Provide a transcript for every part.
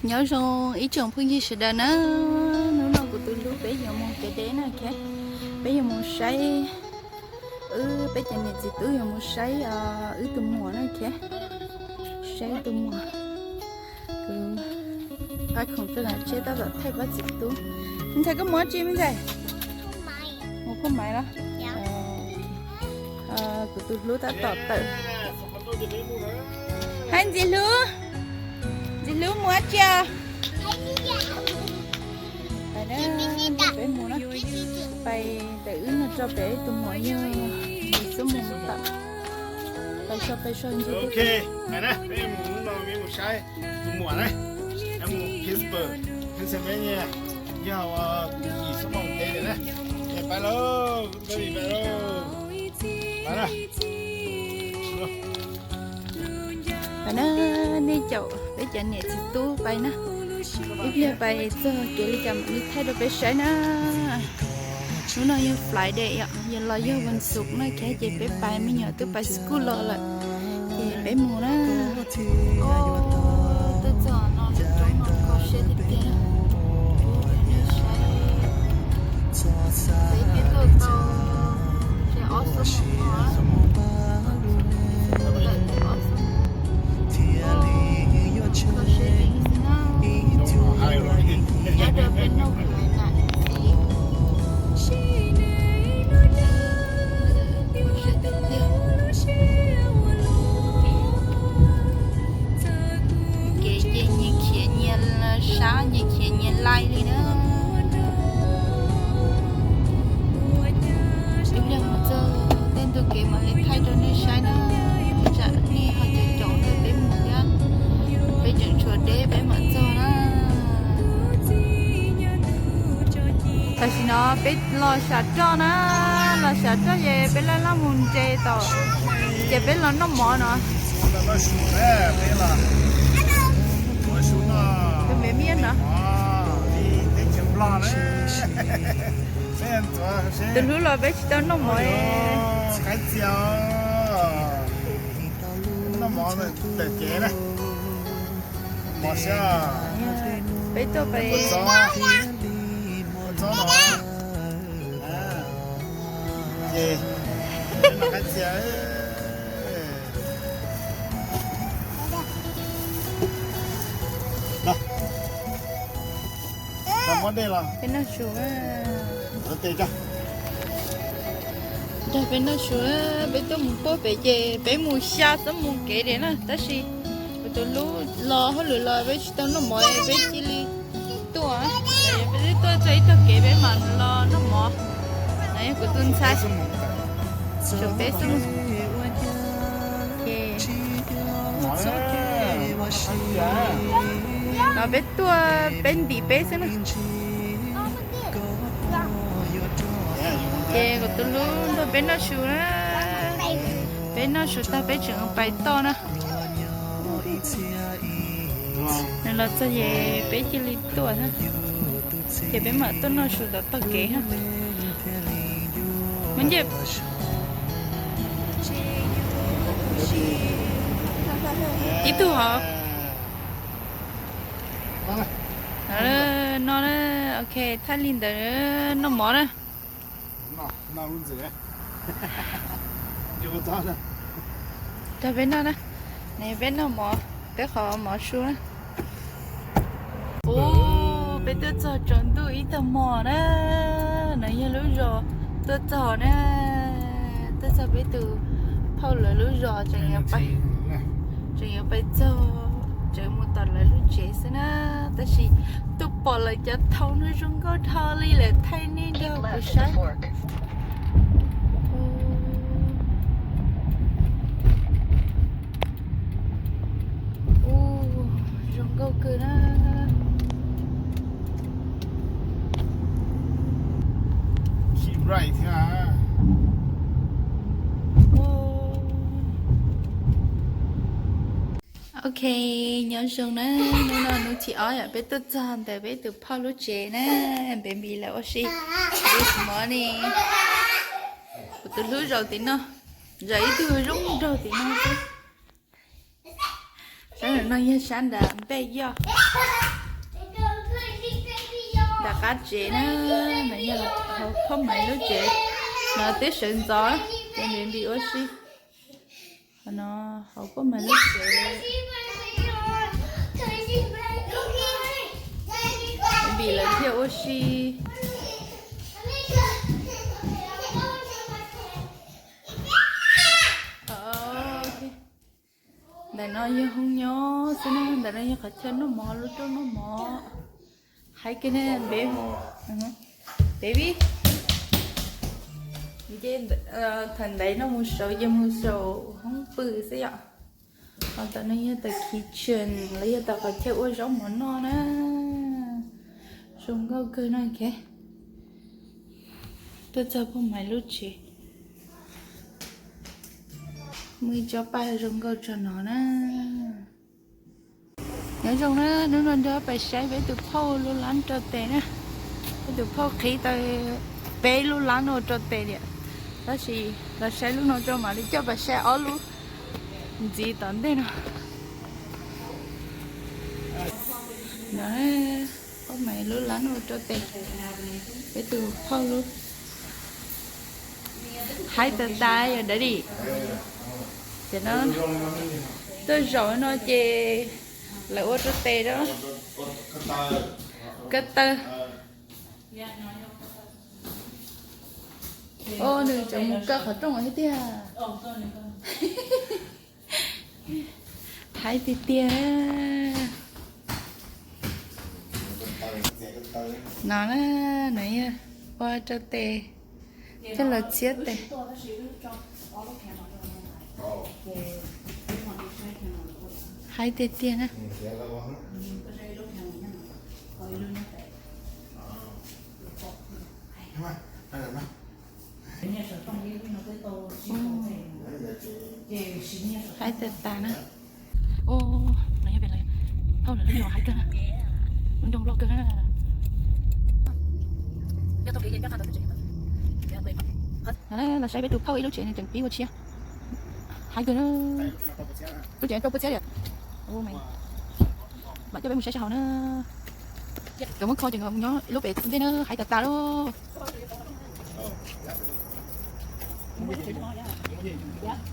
Nyob zoo ib tsoom phooj ywg sawv daws na, hnub no kuv tus hlub peb yuav mus kev deb na, peb yuav mus saib, wb peb cov niam txiv tub yuav mus saib wb tus muam na, saib wb tus muam. Kuv pab khoom rau hauv tsheb tab tom thaij pab txiv tub. Me ntxhais koj mus dab tsi me ntxhais? Mus phuaj maiv los? Kuv tus hlub tab tom tawm. Hais ntxim hlub, ntxim hlub mus dab tsi os? Pais na, peb mus na. Pais ntawm wb no rau pem tus muam yog xub mus tawm. Pais so, pais so ntsis. Ok, pais na, peb mus hnub no peb mus saib tus muam na, mus Pittsburgh, Pennsylvania, yog tus yim xub mus kev lawm na. Es pais lauj, peb pais lauj. Pais na. Pais na, nej caum peb cov niam txiv tub pais na. Ib pliag pais txog kev li cas mam li thaij rau peb saib na. Hnub no yog Friday yom, yog los yog vas xuv na, ces peb pais me nyuam twb pais school los lawm, ces peb mus na. Tuaj txog no lub roob no kho siab tiag tiag. Nej saib, peb twb tuaj tau ces ob xuab moos no, ob xuab moos, kho siab heev xwb na. Nyob rau peb noj kuv laiv nam ntxiv. Kev ces nyias khiav nyias sab, nyias khiav nyias laij li na. Ib pliag mus txog tej ntu kev mam li thaij rau nej saib na. Tsam nej ho caum caum thiab peb mus thiab, peb tseem tshuav deb peb mam txog na. Tam sim no peb los sam roj na, los sam roj ces peb laj laj mus ntses tom, ces peb los noj mov no. Tus me miab no. Tus hlub los peb tsis tau noj mov. Noj mov ntawm kev na. Mov siab. Peb tuaj pem. Ces, peb noj su, nrog peb noj su, peb tuaj mus puag pem ces peb mus xya xuab moos kev li na, tab sis kuv tus hlub los hauj lwm los peb tsis tau noj mov peb cia li tuaj, peb twb tuaj txog ib tog kev peb mam los noj mov. No yog kuv tus ntxhais, tshuav peb xwb. No peb tuaj peb ntim peb xwb na. Ces kuv tus hlub nrog peb noj su na, peb noj su tag peb tseem pais toj na. Nws los txog ces peb cia li tuaj na, ces peb mam tuaj noj su tom tog kev na. Muab ncej ib tug hov. No na, ok, thaij li ntawd noj mov na. Nrog peb noj na, peb noj mov, peb qhov mov su na. Ub, peb tuaj txog tsaus ntuj ib tag hmo na. No yog lub zos tuaj txog na, tuaj txog peb tus phauj lawv lub zos, tseem yuav pais txog, tseem mus tom lawv lub tsev xwb na. Tab sis tuaj pom lawv cov thau no zoo nkauj dhau li lawm, thaij nej nrog kuv saib. Ub, zoo nkauj kawg na. Ok, nyob zoo na, hnub no hnub thib ob yom, peb tuaj txog ntawm peb tus phauj lub tsev na, baby lawv ua si. Good morning. Kuv tus hlub zaum tim no, zaum ib tug zoo nraug tim no xwb. Sab nram no yog sab nram npej yoj. Nram qab tsev na, no yog hauv phauj Maiv lub tsev, no twb sawv ntxov ces nws npis ua si. Qhov no hauv phauj Maiv lub tsev, npis lawv thiaj ua si. Ntawm no yog hoob nyob xwb na, ntawm no yog qhov chaw noj mov, lub rooj noj mov. Hais kiag ne, baby, baby. Ces thaum ntawd no mus saum, ces mus saum hoob pw xwb yom. Ho tam no yog tawm kitchen los yog tawm qhov chaw ua zaub mov noj na. Zoo nkauj kawg no. Tuaj txog phauj Maiv lub tsev, muaj ib tsob paj zoo nkauj tso no na. Nyob zoo na, hnub no nrog pais saib peb tus phauj lub lab rau tes na. Peb tus phauj qhib tau peb lub lab no rau tes tiam, tab sis los saib lub no tso mam li coj pais saib ob lub ntxiv tom ntej no. No, phauj Maiv lub lab no rau tes, peb tus phauj lub. Haib tas tas yog daddy. Ces no tuaj zaum no ces lawv ua rau tes rau. Kaw taw. Os, nws tseem mus kaw qhov rooj thiab tiag. Haib tiag tiag. No na, no yog ua rau tes coj los txiab tes. Haib tiag tiag na. Haib tas tas na. Ua, no yog pem lawv phauj lawv lub zos haib kawg na. Lub nroog loj kawg na. Los saib peb tus phauj ib lub tsev nws tseem pib ua tshiab. Haib kawg na. Lub tsev rau pua txiab li. Mam coj peb mus saib sab hauv na. Cov muab kho ces nyob lub pem ntej na, haib tas tas lauj.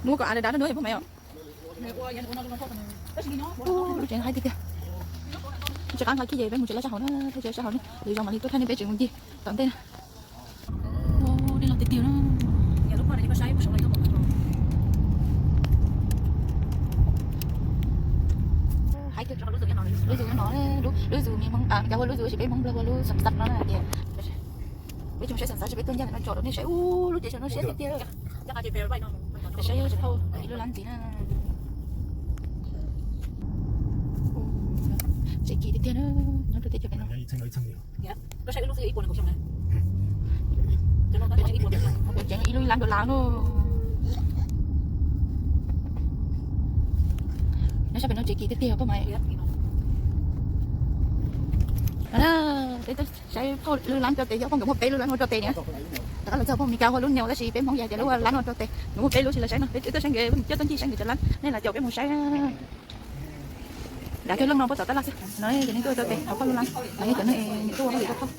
Muab kom av dav dav no phauj Maiv os. Lub tsev haib tiag tiag. Tsis qab nqa kiag ces peb mus tsev laj sab hauv na, thaij tsev sab hauv na, lwm zaus mam li tuaj thaij nej peb tsev mus ncig tom ntej na. Dej los tiag tiag na. Haib tiag, lub zos no, lub zos Hmoob, Nplog hu lub zos, tab sis peb Hmoob Nplog hu lub Xam Xas no na. Peb tsis mus saib Xam Xas, peb tuaj ncaj ntawm no tsom rau nej saib. Ub, lub tsev saum no siab tiag tiag. Saib tsis phau ib lub lab ntxiv na. Tsev kim tiag tiag na, nyob rau teb chaws pem no. Ua tsev ib lub ib lab nkaus lab no. Nyob sab pem no tsev kim tiag tiag phauj Maiv. Peb tuaj saib phauj lub lab rau tes, yog phauj nkawd muaj peb lub lab no rau tes niam. Rov qab los txog phauj Mes Kas hu lub no, tab sis peb Hmoob yog tias lub lab no rau tes, nkawd muaj peb lub, sis los saib no, peb tuaj saib nkawd coj tuaj ncig saib nkawd cov lab, nej los caum peb mus saib. Dav kawg leej no puab tom tab laj xwb no, ces nej tuaj rau tes thov phauj lub lab, los yog cov neeg tuaj ua hauj lwm rau phauj.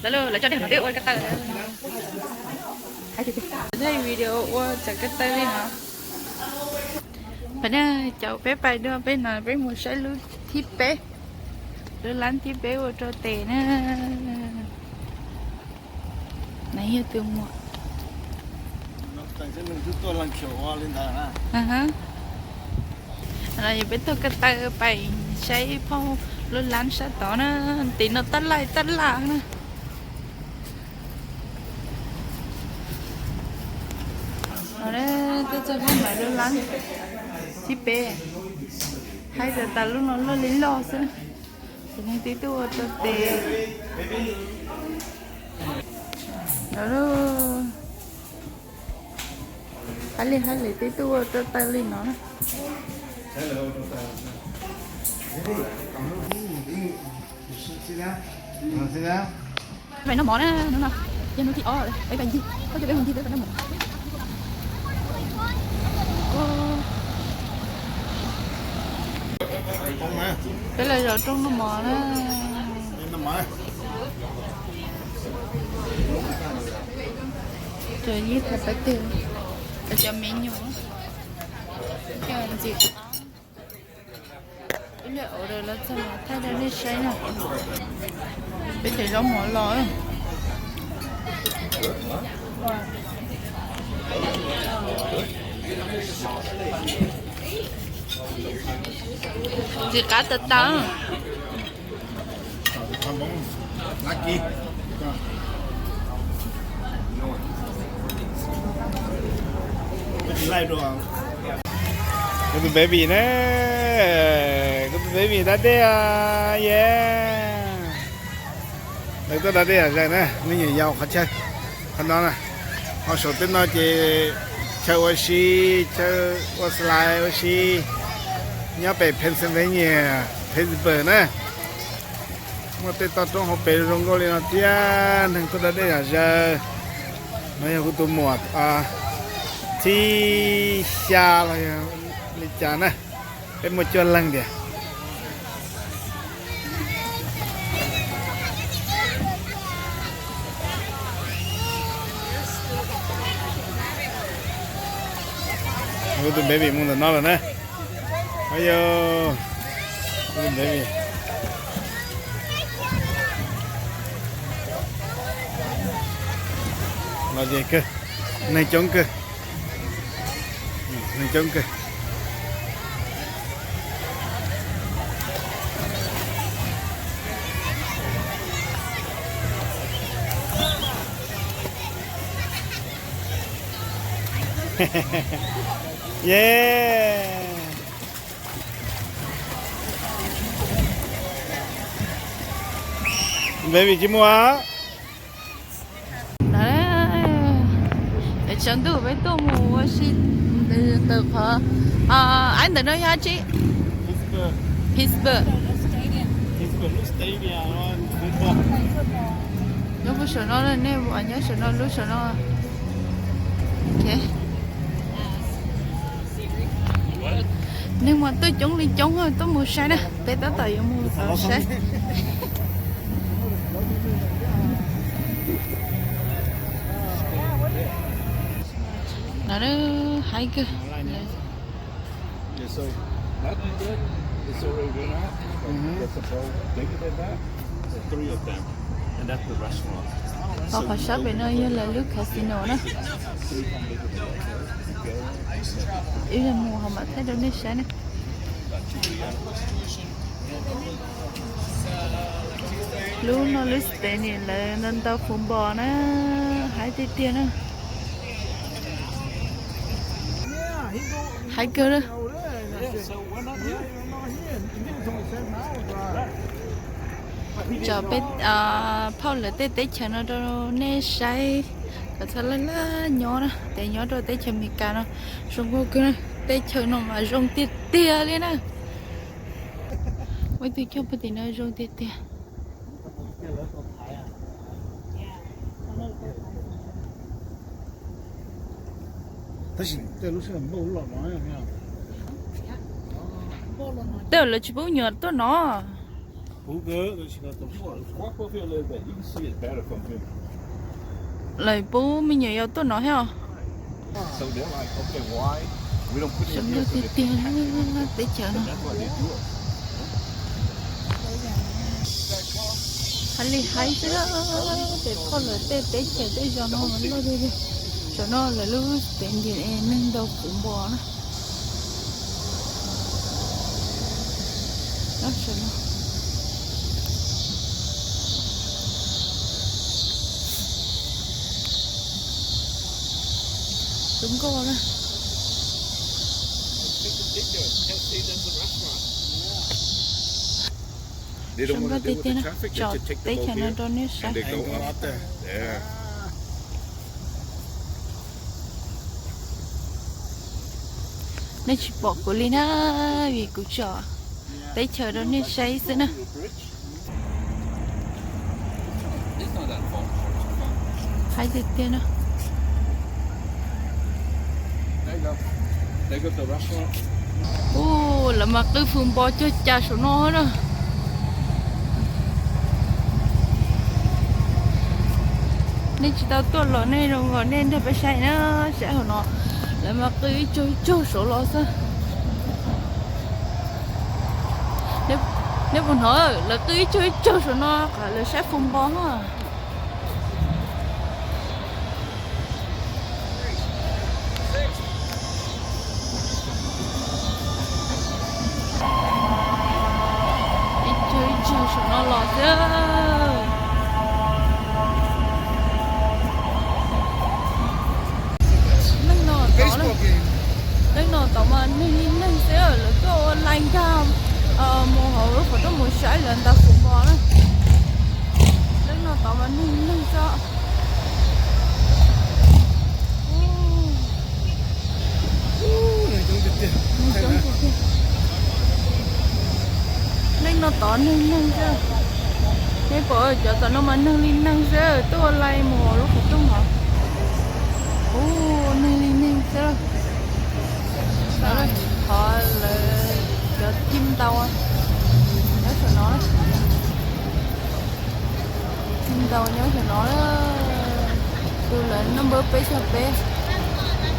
Lawv coj dej no twb ua ko taw. Thaij video ua txawm ko taw li no. Pab na, caum peb pais dua peb no, peb mus saib lub thib peb, lub lab thib peb ua rau tes na. Nws yog tus muam. Peb tuaj ko taw pais saib phauj lub lab sab tod na, tim no tab laj tab laj na. Tuaj txog phauj Maiv lub lab thib peb, haib tas tas, lub no loj li loj xwb. Ces neeg twb tuaj ua rau tes. Haib li haib li twb tuaj ua rau tes li no na. Peb noj mov na, hnub no yog hnub thib ob, peb pais ncig, koj coj peb mus ncig, peb pais noj mov. Cov rooj noj mov na. Cov yeej thav pab twg, cov cov me nyuam, cov ntxim qab. Ib lwm order los txog los thaij rau nej saib na. Peb cov zaub mov los. Ntxim qab tas tas. Kuv tus baby na, kuv tus baby da dej, yeah. Lawv tuaj da dej zom zaws na, me nyuam yaus qhov chaw, qhov no na. Ho saum tej no ces chaw ua si, chaw ua slide ua si, nyob pem Pennsylvania, Pittsburgh na. Muaj tej toj roob hauv pes zoo nkauj li no thiab, neeg tuaj da dej zom zaws. No yog kuv tus muam thib xya los yog li cas na, peb muaj cuaj leeg tiag. Kuv tus baby mus ntawm no lawm na. Ayo, kuv tus baby. Los ces kawg, neeg coob kawg, neeg coob kawg. Yeah. Baby tsis muaj. Tsaus ntuj peb tuaj mus ua si ntawm qhov, aib ntawm no yog dab tsi? Pittsburgh. Nyob puag saum no, nej nyob saum no lub saum no. Neeg mas tuaj coob li coob, tuaj mus saib na, peb tab tom yuav mus saib. No haib kawg. Qhov saib pem no yog lawv lub casino na. Ib mus ho mam thaij rau nej saib na. Lub no lub stadium lawv ntau ntau football na, haib tiag tiag na. Haib kawg na. Tso peb phauj lawv tej teb chaws no rau nej saib kom txhob laj laj nyob na, tes nyob rau teb chaws Amelikas no zoo nkauj kawg na, teb chaws no mas zoo tiag tiag li na. Muaj ib tug coj puag tim no zoo tiag tiag. Tej zaum lawv tsis pub me nyuam tuaj no. Lawv pub me nyuam yaus tuaj no thiab os. Zoo nkauj tiag tiag teb chaws no. Haib li haib xwb, pem phauj lawv tej teb chaws tej zos no loj tiag tiag. Saum no lawv lub stadium es neeg ntau football na. Zoo nkauj na. Zoo nkauj tiag tiag na, tso teb chaws no rau nej saib. Nej tsis pom kuv li na, vim kuv tso teb chaws rau nej saib xwb na. Haib tiag tiag na. Ua lawv mas qw football cog cas saum no na. Nej tsis tau tuaj los nej zoo nkaus nej nrog peb saib na, saib hauv no, lawv mas qw ib tsaug ib tsaug saud los xwb. Nej puas hnov lawv qw ib tsaug ib tsaug saud no, lawv saib football na. Ib tsaug ib tsaug saum no los xwb. Leej no tod, leej no tod mas neeg li neeg xwb, lawv tuaj ua line nkag mus hauv lub qhov rooj mus saib lawv ntaus football na. Leej no tod mas neeg li neeg xwb. Neeg coob tiag tiag. Neeg no tod neeg neeg xwb. Nej pom cov tom no mas neeg li neeg xwb, tuaj ua line mus hauv lub qhov rooj hov. Ub, neeg li neeg xwb. Qhov lawv cov team ntaus nyob saum no. Team ntaus nyob saum no. Tus lawv number peb caug peb.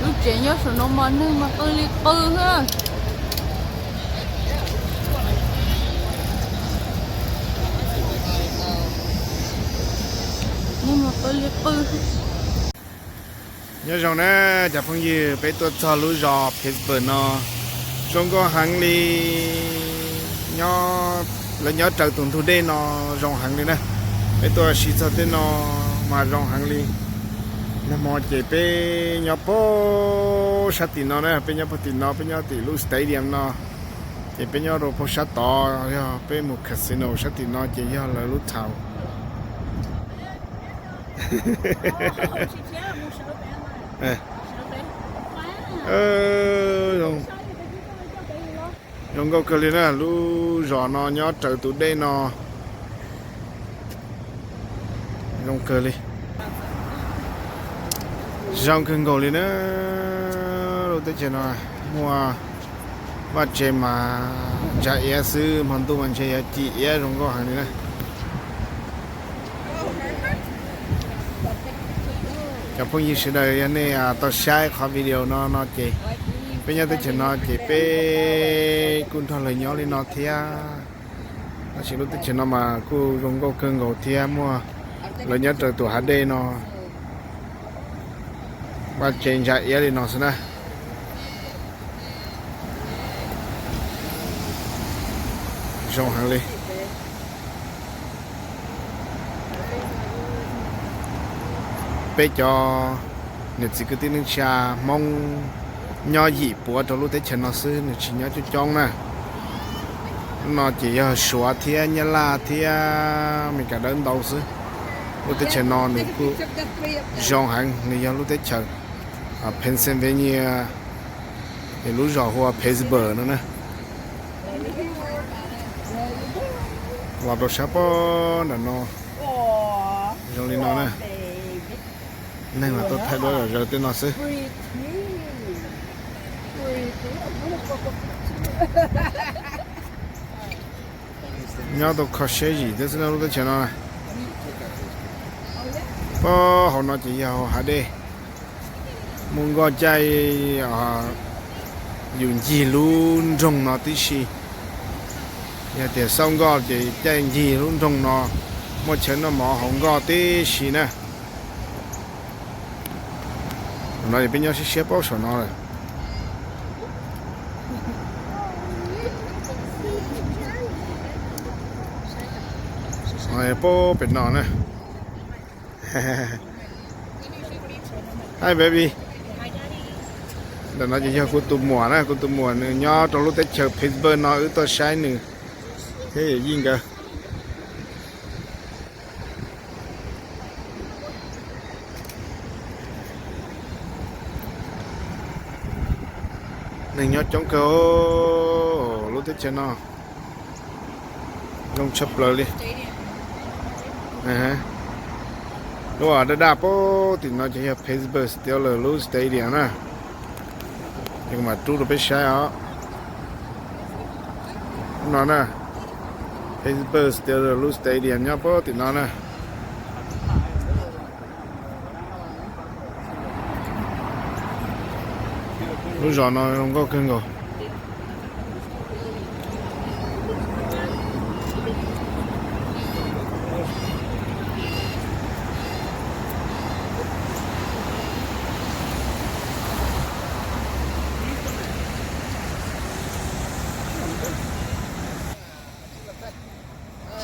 Lub tsev nyob saum no mas neeg mas qw li qw xwb. Neeg mas qw li qw. Nyob zoo na cov phooj ywg, peb tuaj txog lub zos Pittsburg no zoo nkauj heev li. Nyob, lawv nyob raws tus ntug dej no zoo heev li na. Peb tuaj ua si txog tej no mas zoo heev li. Nag hmo ces peb nyob puag sab tim no na, peb nyob puag tim no, peb nyob tim lub stadium no. Ces peb nyob rau puag sab tod, yog peb mus casino sab tim no ces yog lawv lub town. Zoo nkauj kawg li na, lub zos no nyob raws tus dej no. Zoo kawg li. Zoo kawg nkaus li na. Lub teb chaws no muaj vaj tse mas ntsa iab xwb, hmo ntuj mas ntshe yuav ci iab zoo nkauj heev li na. Cov phooj ywg sawv daws, yog nej tau saib qhov video no no ces peb nyob teb chaws no ces peb kuj nrog lawv nyob li no thiab. Tab sis lub teb chaws no mas kuj zoo nkauj kawg nkaus thiab, muaj lawv nyob raws tus hav dej no, vaj tse ntsa iab li no xwb na. Zoo heev li. Peb cov niam txiv kwv tij neej tsa Hmoob nyob yim puav rau lub teb chaws no xwb, nws tsis nyob coob coob na. Lub no ces yog Suav thiab Nyab Laj thiab Amelikas dawb ntau xwb. Lub teb chaws no nws kuj zoo heev, nws yog lub teb chaws Pennsylvania, es lub zos hu ua Pittsburgh no na. Los rau sab pob nram no zoo li no na. Neeg mas tuaj thaij duab zom zaws tej no xwb. Nyob tau kho siab zim thiab xwb na lub teb chaws no. Pob hauv no ces yog hauv hav dej. Mus nkoj caij yus ncig lub nroog no tib si. Yog tias xauj nkoj ces caij ncig lub nroog no, muaj chaw noj mov hauv nkoj tib si na. No es peb nyob siab siab paub saum no lawm. Paub pem no na. Hi baby. Ntawm no ces yog kuv tus muam na, kuv tus muam nws nyob rau lub teb chaws Pittsburgh no, wb tuaj saib nws thiab yawm yij nkawd. Neeg nyob coob kawg lub teb chaws no, zoo tshaj plaws li. Lub daj daj pem tim no ces yog Pittsburgh Steelers lub stadium na. Ces kuv mam rub rau peb saib os. No na, Pittsburgh Steelers lub stadium nyob pem tim no na. Lub zos no zoo nkauj kawg nkaus.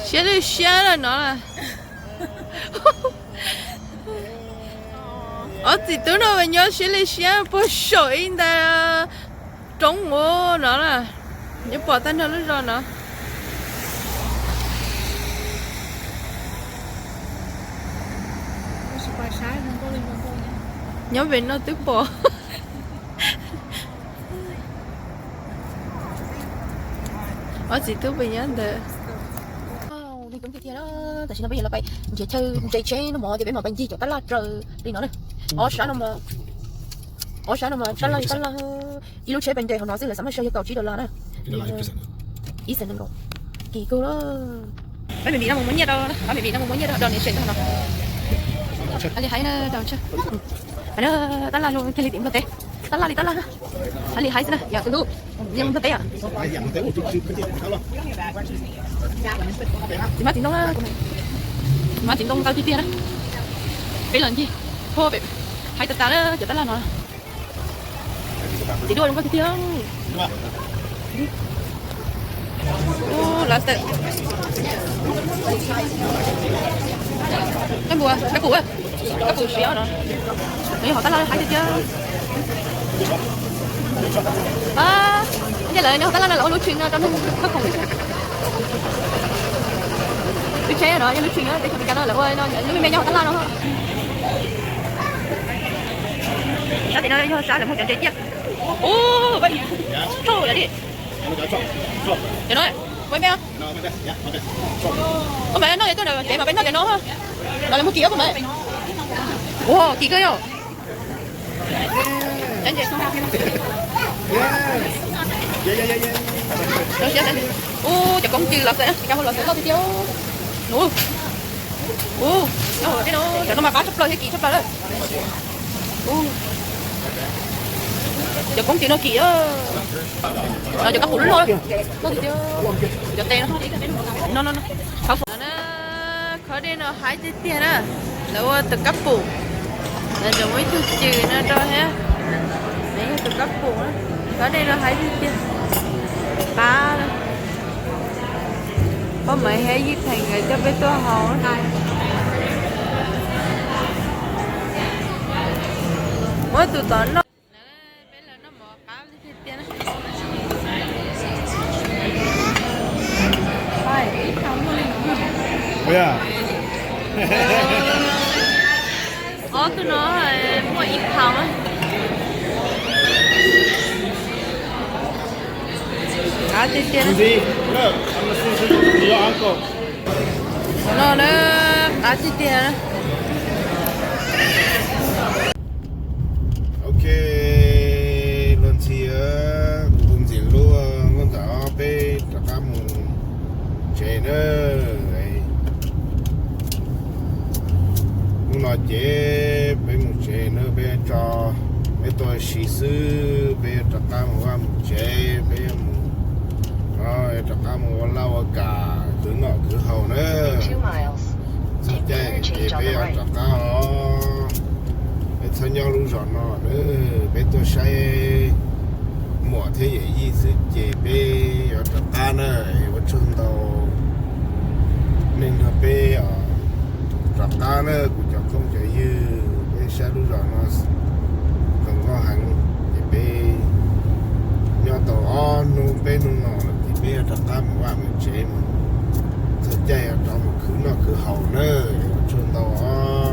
Siab li siab lawm no. Ob txiv tub no mas nyob siab li siab puag saum ib nta roob ua no na. Nyob pom tag nrho lub zos no. Nyob pem no twb pom. Ob txiv tub pem nyob ntawd. Tam sim no peb yuav los pais nrhiav chaw ntse tsheb no mog, ces peb mam pais ncig cov tab laj raws li no na. Ob sab no, ob sab no mas tab laj li tab laj. Ib lub tsheb pais nres hauv no xwb lawv xav muab sau yog kaum tsib dollar na. Ib xees nees nkaum. Kim kawg lawm. Pab me vim no mus muab nyiaj rau, pab me vim no mus muab nyiaj rau do niam tsev tag no. Hais li hais na, tab laj zoo kiag li tim Nplog teb. Tab laj li tab laj. Hais li hais xwb na, yam tus ntub, yam Nplog teb yom. Txiv hmab txiv ntoo, txiv hmab txiv ntoo ntau tiag tiag na. Peb los ncig, hais tas tas na cov tab laj no. Txiv duaj zoo nkauj tiag tiag. Lawv tawm. Kab npua, kab pum, kab pum siav no. Nws yog hauv tab laj haib tiag tiag. Nyob lawv nyob hauv tab laj no lawv ua lub tshwm no rau neeg thauj khoom. Lub tsheb no yog lub tshwm no teb chaws Amelikas no lawv ua no lub me me nyob hauv tab laj no. Sab tim no yog sab lawv muag cov ntses ciaj. Ub, pab, tso yom di. Cov no, pab me, ua mas noj cov tuaj ntawm tsev mas peb noj cov no. No lawv muag kim ua pab mas. Ua kim kawg yom. Ub, cov koob cws los xaws, cov koob cws los xaws loj tiag tiag. Ub, ub, cov no mas qab tshaj plaws thiab kim tshaj plaws lawm. Ub, cov koob cws no kim, no cov kab pum loj loj, loj tiag tiag. Cov tes no, no, no, no. Khov dej no haib tiag tiag na. Lawv ua tus kab pum, lawv tseem muaj ib tug cws no rau thiab. Nws yog tus kab pum na. Khov dej no haib tiag tiag. Qab. Poj Maiv thiab Yij Theem nkawd coj peb tuaj haus. Muab tus tod noj. Peb lawv noj mov qab tiag tiag na. Ob tug no muaj ib phaus. Qab tiag tiag. No na, qab tiag tiag. Ok, luag ntxhi, kuv tus ntxim hlub, hnub ntawd peb rov qab mus tsev na. Hnub no ces peb mus tsev na, peb tso, peb tuaj si xwb, peb yuav rov qab mus vaj mus tsev, peb yuav mus, rov qab mus ua laj ua kam, khwv noj khwv haus na. Txog caij ces peb yuav rov qab os. Peb txhob nyob lub zos no na, peb tuaj saib muam thiab yawm yij xwb ces peb yuav rov qab na. Ua tsaug ntau nej nrog peb rov qab na, kuv cov phooj cov ywg, peb saib lub zos no zoo nkauj heev, ces peb nyob tau ob hnub peb hnub no lawm ces peb yuav rov qab mus vaj mus tsev mus, txog caij yuav rov mus khwv noj khwv haus na. Ua tsaug ntau os.